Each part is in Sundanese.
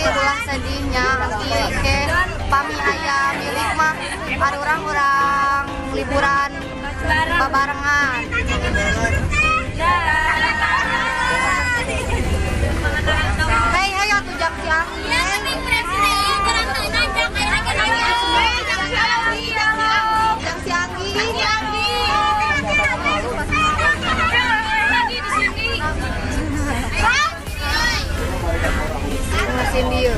Ulah sedihnya, Anggi ke pami aya milik mah arurang-urang liburan babarengan. Hei, hei, atuh jang si Anggi. Jang si Anggi. Mesin dia.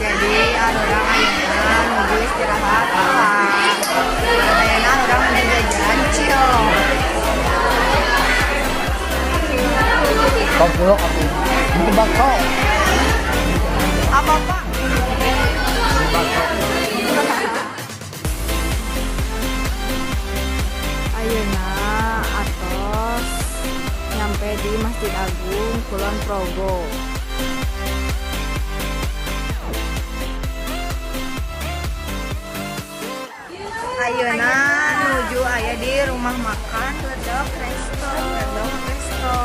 Jadi arurang ayeuna nuju istirahat heula. Ayeuna arurang nuju jajan cilok. Kau atuh. Itu bakso. Apa, Pak? Bakso. Ayeuna atos nyampe di Masjid Agung Kulon Progo. Ayeuna nuju aya di rumah makan Ledok Resto. Ledok Resto.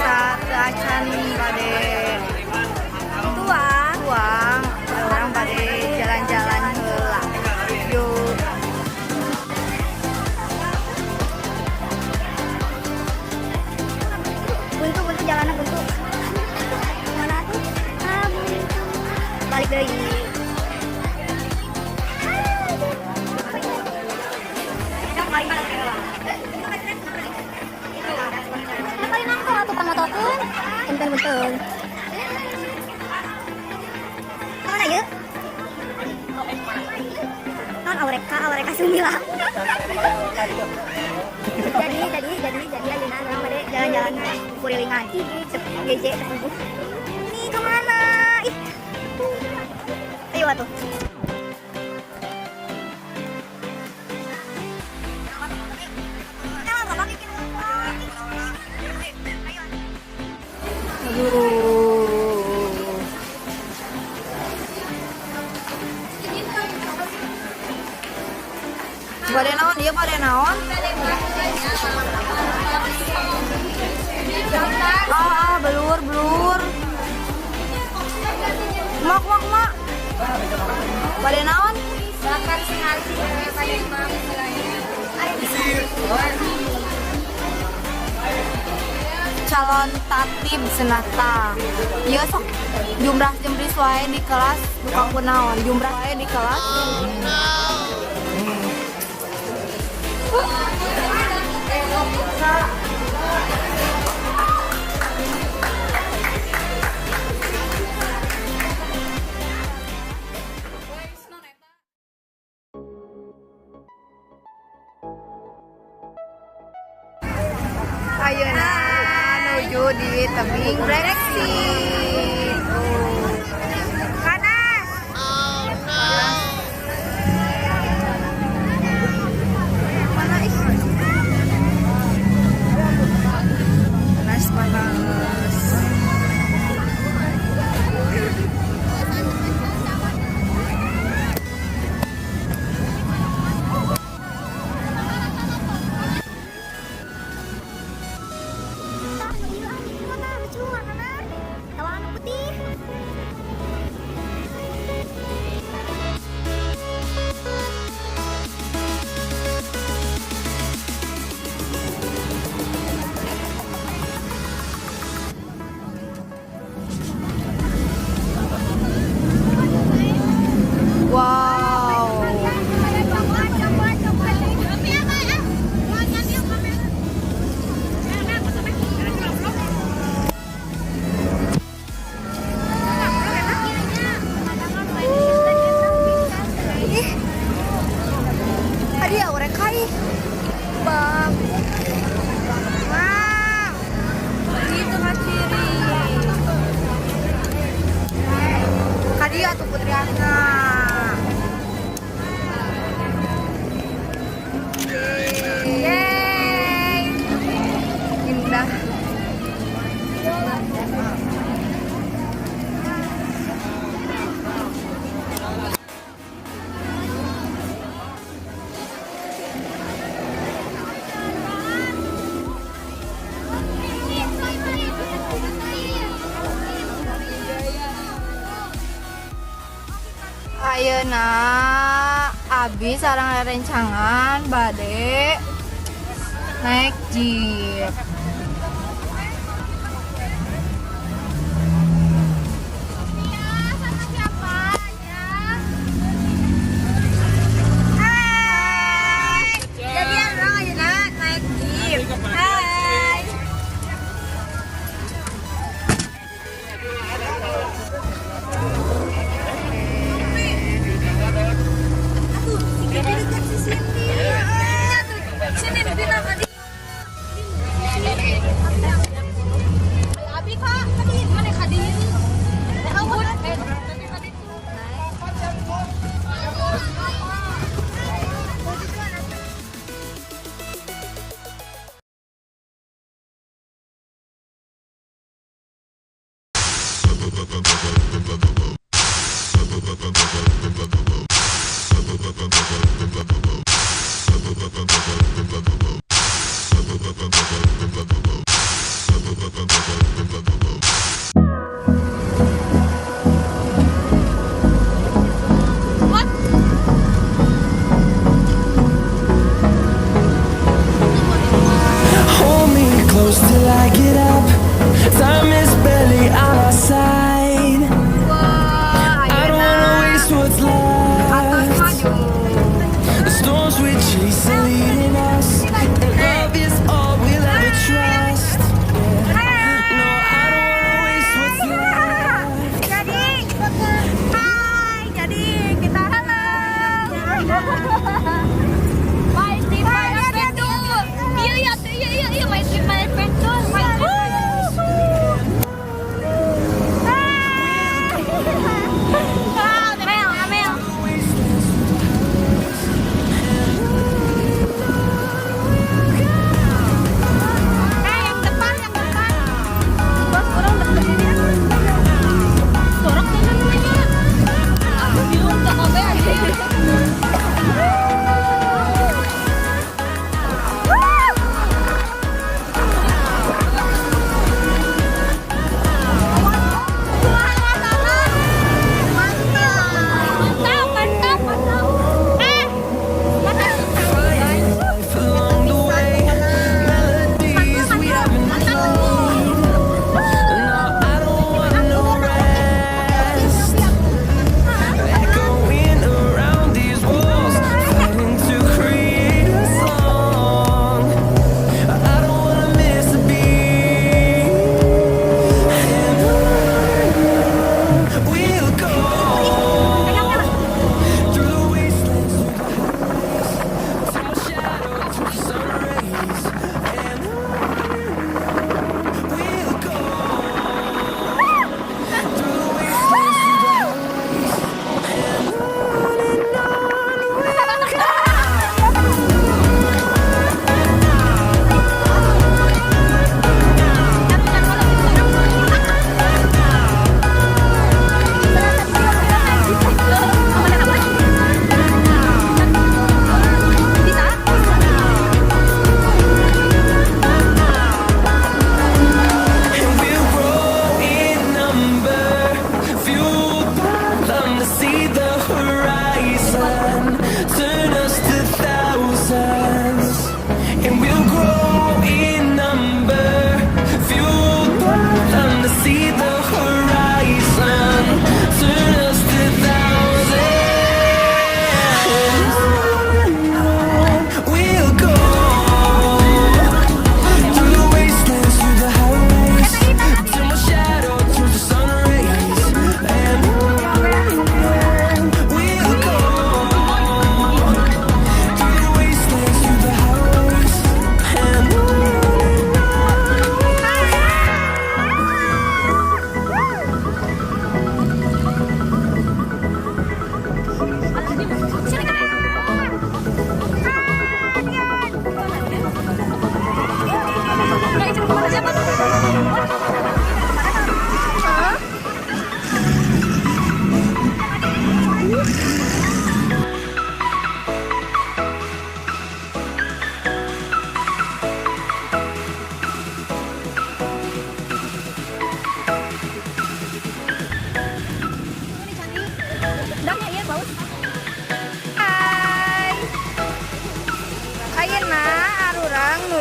Sateuacan bade tuang tuang, urang bade jalan-jalan heula. Yuk. Buntu, buntu jalannya, buntu. Mana tuh? Ah, buntu. Balik deui. Paling nangkong atuh pangotokeun. Punten, punten. Mana yeuh? Non Aureka, Aureka Sumila. Jadi ayeuna urang bade jalan-jalan kurilingan. GJ tersebut. Ini kemana? Ih. Ayo atuh. Aduh. Bade naon ieu, bade naon? Ah, ah, belur, belur. Mak, mak, mak. Bade naon? Bakar sengaja pada. Calon tatib senata. Ieu sok jumrah jemris wae di kelas, duka kunaon jumrah wae di kelas. Ayeuna nuju di tebing Breksi. Tuh. Panas. Panas. Mana ih? Panas, panas. Tah, nu ieu ah, ieu mah lucu warnana. Tawa anu putih. Wow. Ih. Tadi ya mereka ih. Bang. Wow. Di tengah ciri. Ka dieu atuh Putriana. Yeay. Indah. Ayeuna abi sareng rerencangan bade naik jeep. Sama siapa ya? Hai. Jadi urang ayeuna naik jeep. Hai. Atuh, si Gaby deket si sini. Sini bilang tadi. Abi kak, tadi mana kadi? Tadi tadi. Hold me close till I get up. Time is barely on our side. Wah, I don't wanna waste what's atos left. maju. The storms we chase are leading us, and love is all we'll ever trust. Yeah. No, I don't wanna waste what's left. Jadi, hai, jadi kita halo. My trip, my adventure. Iya, my trip, my adventure. My trip. Amel, Amel.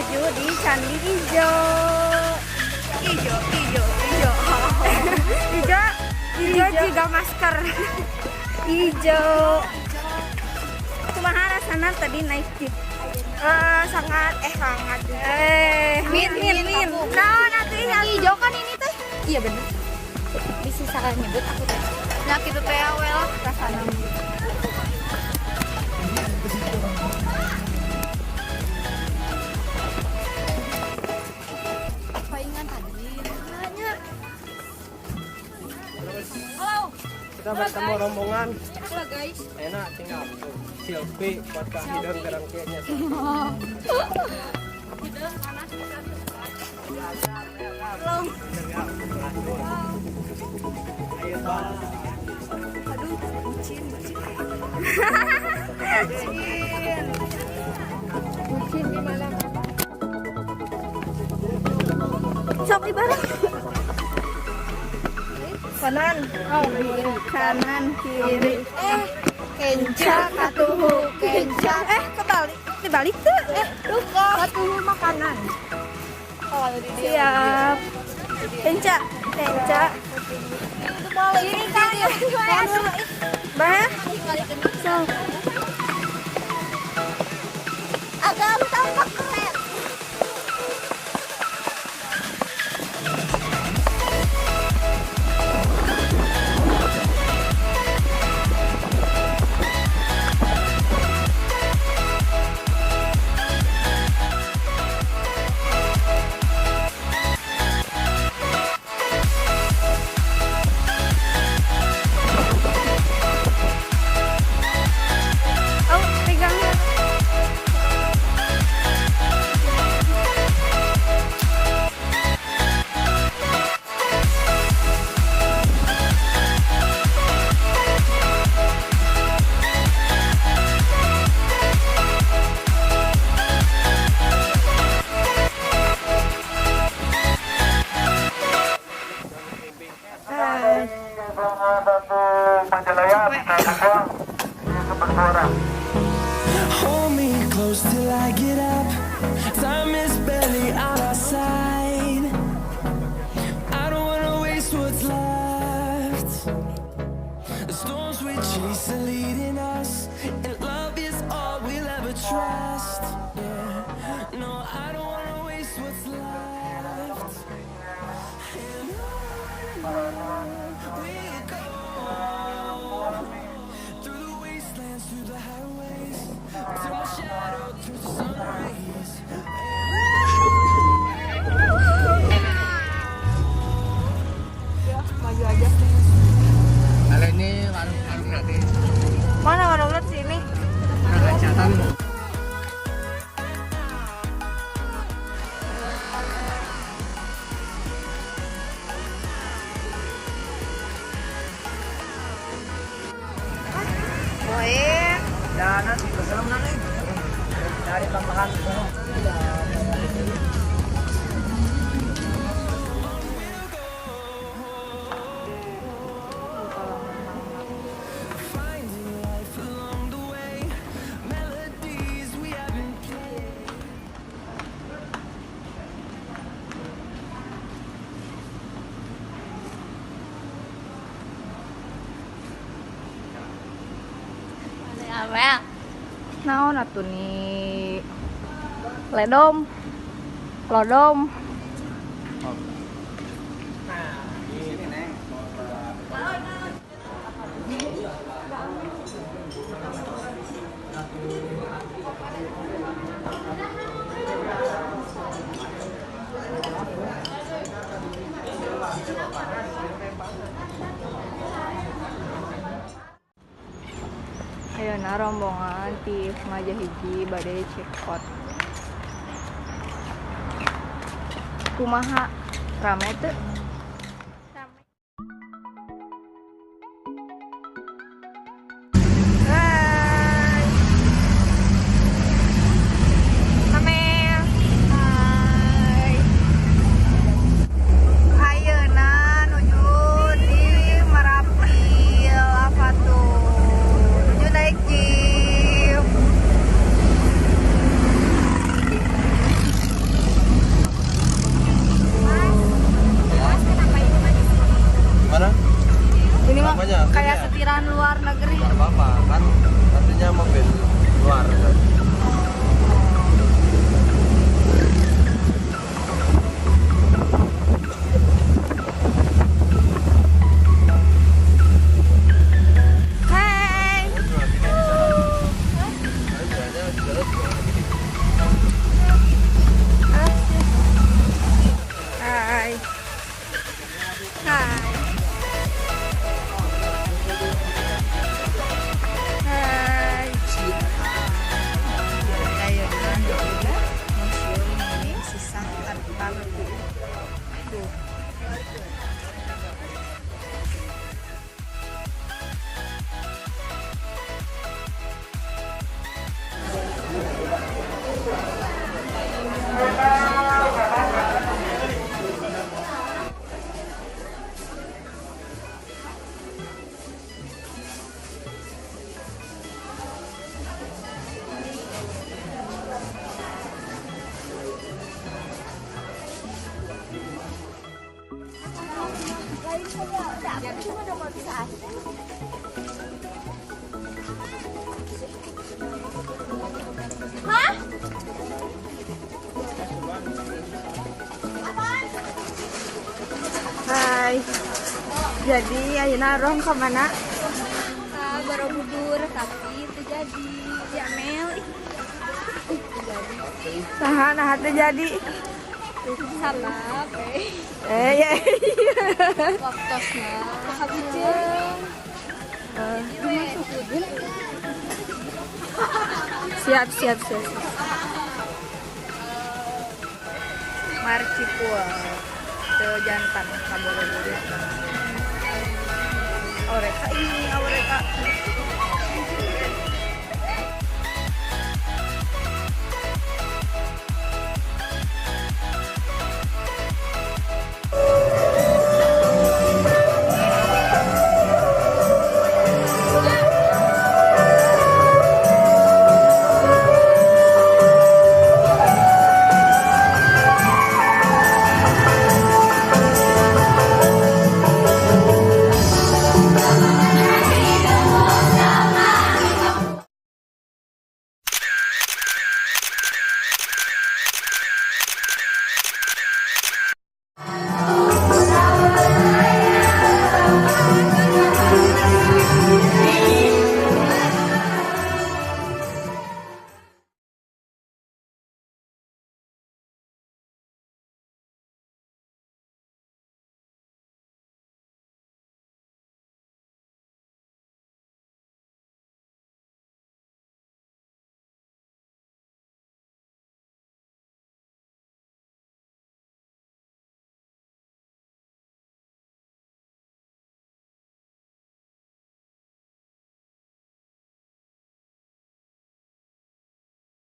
Nuju di Candi Ijo. Ijo, ijo, ijo. Ijo, ijo juga masker. Ijo. Kumaha rasana tadi naik jeep? Sangat sangat min min min. Nah, nanti yang Hijau kan ini teh. Iya bener. Bisa salah nyebut aku teh. Nah, gitu teh we lah rasana. Paingan tadi. Nanya. Halo. Kita bertemu rombongan. Halo guys. Enak tinggal selfie buat Kak Hidung gerang kayaknya. Ayo bang. Aduh, bucin, bucin. Bucin. Bucin di mana? Sok ibarat. Kanan, oh, kanan, kiri. Kenca katuhu, kenca. Kebalik, dibalik tuh. Duka. Katuhu makanan. Oh, di dia. Siap. Kenca, kenca. Kiri kiri. Bah. So. Agak tampak keren. Oh, pegang. Hai. Hold me close till I get up. Time is barely on our side. I don't wanna waste what's left. The storms we chase are leading us, and love is all we'll ever trust. Yeah, no, I don't wanna waste what's left. And on we'll go through the wastelands, through the highways, till my shadow turns to sun rays. Maju aja. Kalau ini warung warung gratis. Mana warung gratis ini? Hajatan. Boleh. Dan nanti bersama nanti. Dari tambahan. Finding life along the way, melodies we haven't played. Apa ya? Naon atuh nih? Ledom. Lodom. Ini neng. Ayeuna rombongan ti Maja hiji bade check out. Kumaha rame teu? Hai. Amel. Hai. Ayeuna nuju di Merapi apa tuh? Nuju naik jeep. Hai. Jadi ayeuna urang ka mana? Ka Borobudur tapi teu jadi. Ya Mel, ih, teu jadi. Saha nah teu jadi. Salah, eh. Eh ya. Waktosna kabuceung. Siap siap siap. Marcipul teu jantan ka Borobudur. Aureka ini aureka.